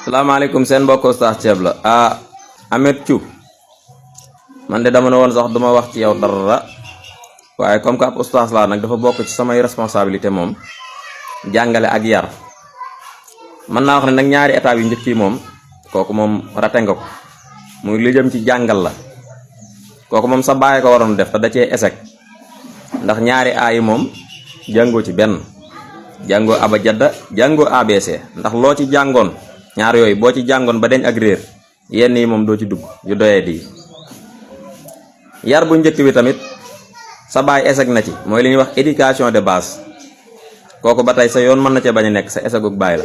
salaamaaleykum seen mbokk Oustaz Thieb la Ameth Thiou man de dama ne woon sax duma wax ci yow dara waaye comme que ab oustaz laa nag dafa bokk ci samay responsabilité moom jàngale ak yar. mën naa wax ne nag ñaari étapes yu njëkk yi moom kooku moom rate nga ko muy li jëm ci jàngal la kooku moom sa bàyyi ko waroon def te da cee échec ndax ñaari A yi moom jàngoo ci benn jàngoo abajada jàngoo ABC ndax loo ci jàngoon ñaar yooyu boo ci jàngoon ba deñ ak réer yenn yi moom doo ci dugg yu doyee di yar bu njëkk bi tamit sa baay échec na ci mooy li ñuy wax éducation de base kooku ba tey sa yoon mën na cee bañ a nekk sa échecug baay la.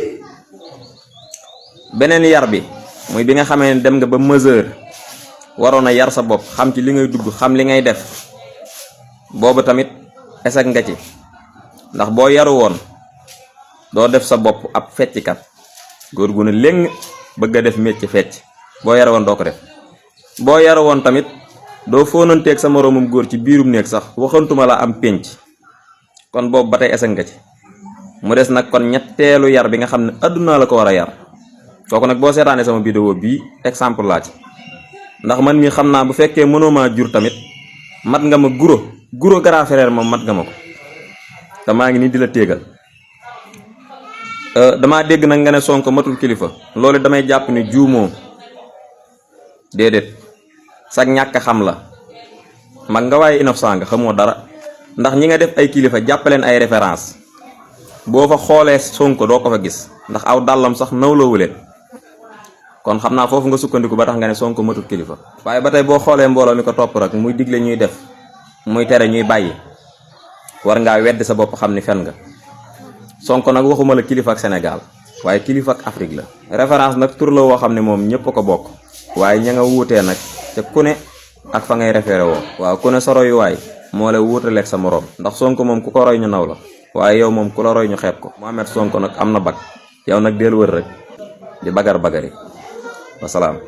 beneen yar bi muy bi nga xamee ne dem nga ba mesure waroon a yar sa bopp xam ci li ngay dugg xam li ngay def boobu tamit échec nga ci ndax boo yaru woon doo def sa bopp ab fecckat góor gu ne léng bëgg a def métier fecc boo yaru woon doo ko def. boo yaru woon tamit doo fóonanteeg sa moroomum góor ci biirum néeg sax waxantuma la am pénc kon boobu ba tey échec nga ci. mu des nag kon ñetteelu yar bi nga xam ne àdduna la ko war a yar kooku nag boo seetaanee sama vidéo bii exemple laa ci ndax man mii xam naa bu fekkee mënoo maa jur tamit mat nga ma guro grand frère moom mat nga ma ko te maa ngi nii di la téegal. damaa dégg nag nga ne Sonko matul kilifa loolu damay jàpp ne juumoo déedéet sag ñàkk xam la mag nga waaye innocent nga xamoo dara ndax ñi nga def ay kilifa jàppaleen ay référence boo fa xoolee Sonko doo ko fa gis ndax aw dàllam sax nawloowu leen kon xam naa foofu nga sukkandiku ba tax nga ne Sonko matul kilifa. waaye ba tey boo xoolee mbooloo mi ko topp rek muy digle ñuy def muy tere ñuy bàyyi war ngaa weddi sa bopp xam ni fen nga. Sonko nag waxuma la kilifa ak Sénégal waaye kilifa ak Afrique la référence nag tur la woo xam ne moom ñëpp a ko bokk waaye ña nga wuutee nag te ku ne ak fa ngay référé woo waaw ku ne sa royuwaay moo la wuutaleeg sa moroom ndax Sonko moom ku ko roy ñu naw la waaye yow moom ku la roy ñu xeeb ko. Mohamed Sonko nag am na bag yow nag del wër rek di bagar bagari wasalaam.